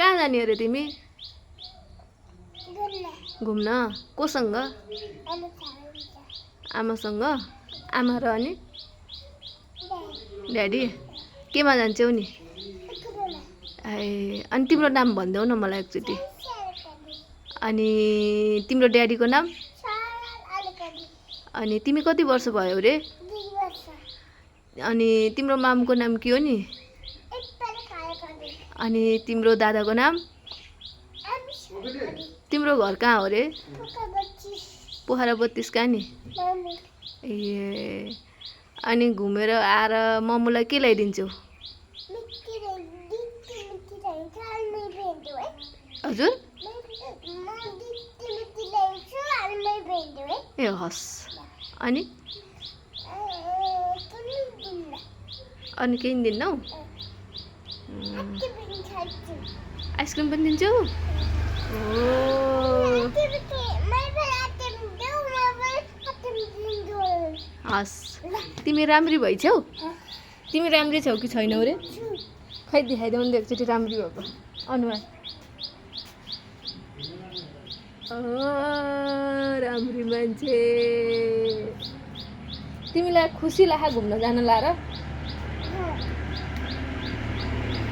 कहाँ जाने अरे तिमी घुम्न कोसँग आमासँग आमा र अनि ड्याडी केमा जान्छौ नि ए अनि तिम्रो नाम भनिदेऊ न मलाई एकचोटि अनि तिम्रो ड्याडीको नाम अनि तिमी कति वर्ष भयो रे अनि तिम्रो मामको नाम के हो नि अनि तिम्रो दादाको नाम तिम्रो घर कहाँ हो रे पोखरा 32 कहाँ नि ए अनि घुमेर आएर मम्मुलाई के ल्याइदिन्छौ हजुर ए हस् अनि अनि केही दिन्नौ आइसक्रिम पनि दिन्छौ हस् तिमी राम्री भइछौ तिमी राम्री छौ कि छैनौ रे खै देखाइदेऊ नि एकचोटि राम्री भएको अनुहार राम्री मान्छे तिमीलाई खुसी लाग्यो घुम्न जान लाएर